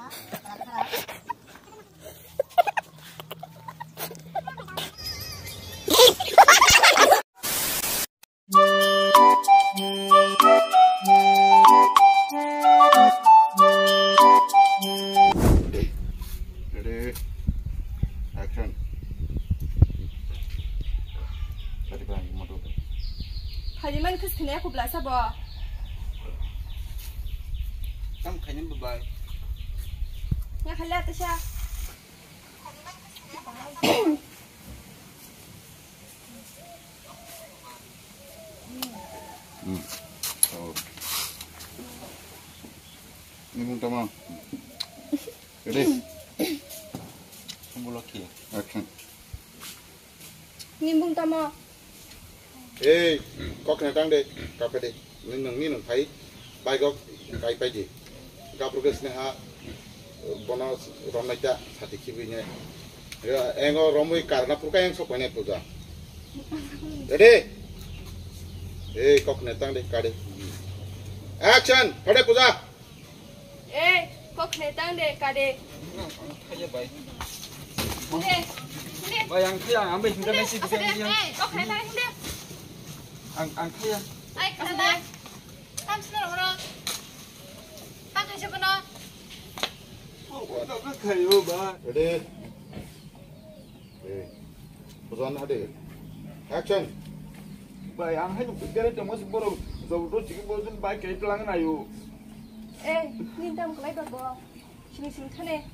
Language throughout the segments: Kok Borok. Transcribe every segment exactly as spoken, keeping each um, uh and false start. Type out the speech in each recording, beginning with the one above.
Ready, action. Tadi bang motor. Tadi man kes kena aku belasa bo. Tam khaini bo bai. Ya khala tasha. Hmm. Oh. Ini pun tamam. Ready? Sumbu lokhi. Action. Nimbung tamo. Ei, kok khnai tang de, kape de. Nini nung, nini nung phai, bai kok, kai pai di. Gabruk ke sini ha, bono romnai ta, sati khibi ne. Ya, engo romwi karna purka yang sok ne puja. Ready? Ei, kok khnai tang de, kade. Action, pade puja. Eh, kok khnai tang de, kade. Ang thaya bai. Hinde, hinde. Bai, ang thaya, ang bai hingga mesi bisa hinde, dia. Eh, kok khnai tang hinde. Ang, ang thaya. Ai, khnai tang. Tam sini ro ro. Tang khaisa bono. Oh, kok tak khayo ba. Ready? Eh, puja na de. Action. Bai, ang hai nuk gare tongma si borok, jabo to chiki borok jun bai kai tlang na yo. Eh, nin tam kalai ba bo. Sini sini thane.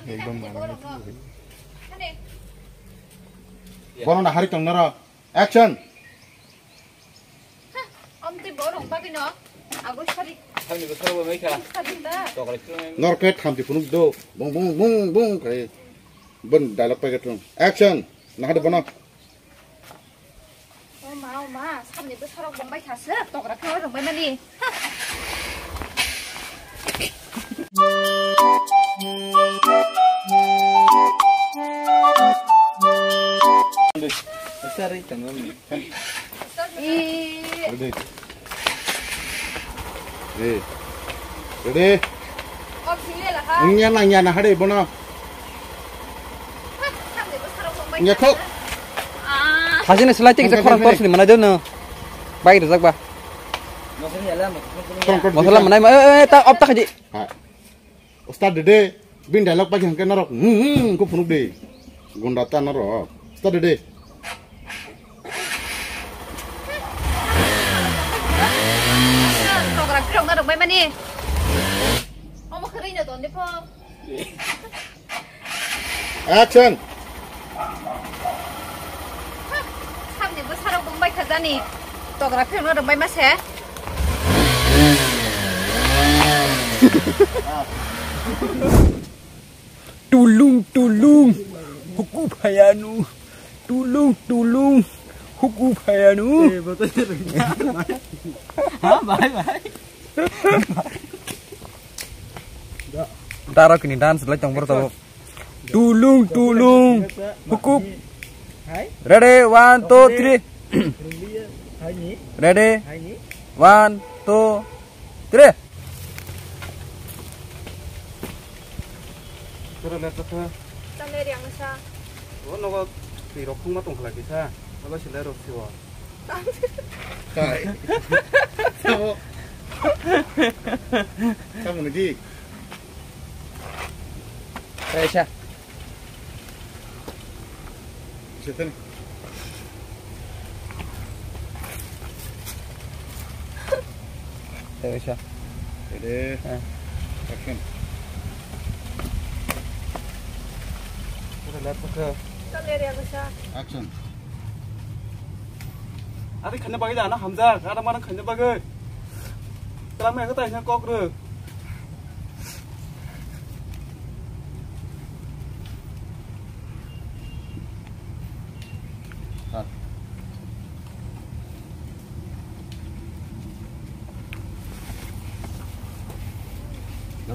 Ekdom manani. Bono na hari tong noro. Action. Amtwi borok bagwino agoi sari. Thangni bwskango bo mai kha. Sari da. Tokrai khe. Norok khe thamchi phunuk do. Bung, bung, bung, bung khe. Bon dialogue pai khe tung. Action. Nahade bono. O ma, o ma, samni bwsarok bongbai kha se, togra khe rwngbai mani. Ha. Sorry, tangam ni. Ready? Eh. Ready? Kok sini lah, ha? Nangya, nangya, nahade bono. Nangya kok. Ah. Hasini selai tik. Tangkha, khorang tangkha. Tor sini mana jauh no. Baik, rezak ba. Khorang tor. Masalah mana? Eh, eh, eh, ta, op tak aja. Ha. Ustad dede, bin dialogue paji hangke norok, hmm, hmm, ko phunuk de. Gunda ta norok. Ustad dede. Program phirok norok bai mani. Omo khwrwi no ton de pho. Action. Samni bwsarok bongbai khajani. Togra phirokno rwngbai ma se. Tulung tulung huku phayanu. Tulung tulung huku phayanu. Ha, bye bye. Daro kini dance lai tong boro tabo. Tulung tulung hukup. Ready, one, two, three. Ready, one, two, three. Kira lihat apa? Tangeri ang sa. Oh, nogo twi rok phungma tong khlai kisa. Aba silai rok siwa. Kai. Tamo. Tamo ni di. Kaisa. Sitani. Kaisa. Ready. Eh. Action. Udah lihat ke. Action. Ari khanna bagwi da na hamjak, ada mana khanna bagwi. Tala mai kata ina kok ru.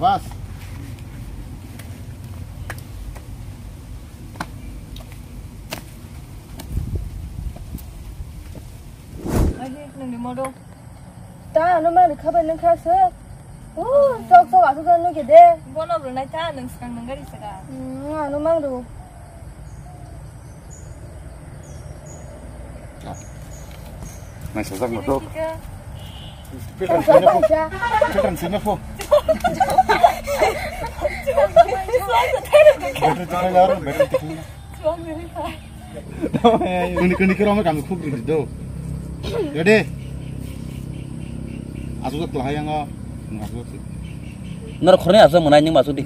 Bas. Ahi, nungni modo. Ta ano mangri khabai nung kha se. O, sok sok asuk jan nung kede. Bono bro nai ta nung skang nung gari saka. Hmm, ano mangri. Nai sajak no to. Peter sina po. Peter sina po. Better tikna yar, better tikna. Kuni kuni kira me kami khub gidi do. Ready? Asuk tak lah yang o. Asuk tak. Nor khorne asuk manai ning masuk di.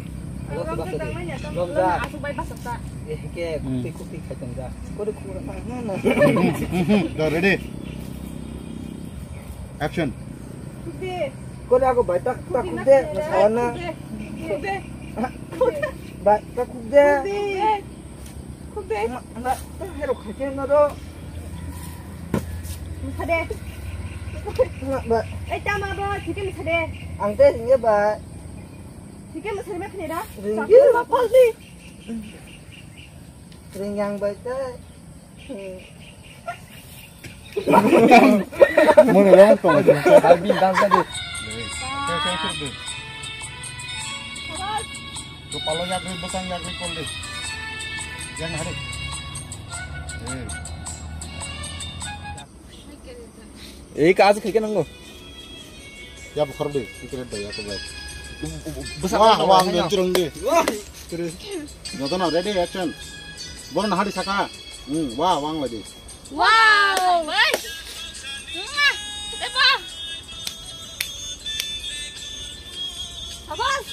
Asuk bai basuk ta. Eh, ke Hmm. Kupi kupi khaitong ja. Kore khura pa na na. Mhm, mhm. Go, ready? Action. Kore ako bai tak tak de sawana. Bai tak de. Khubde. Ma, ma, ta hero khaikhe no do. Masa de. Ma, ba. Ei, tama bo, thike masa de. Ang te ringye ba. Thike masa de ma khne da. Ringye. Chakma paldi. Ringyang bai te. Mone wrong tong. Albin dance di. Kepala yakni, bosong yakni, kol di. Yang hari. Eh. Ei, kaas khaikhe nango. Ya bukhar di, tikir da ya to bai. Bwsa wah, wah, ang jurung di. Wah. Jotono ready, action. Bono nahari saka. Hmm, wah, wang lagi. Wow! Bai! Mwah! Tepa! Abas!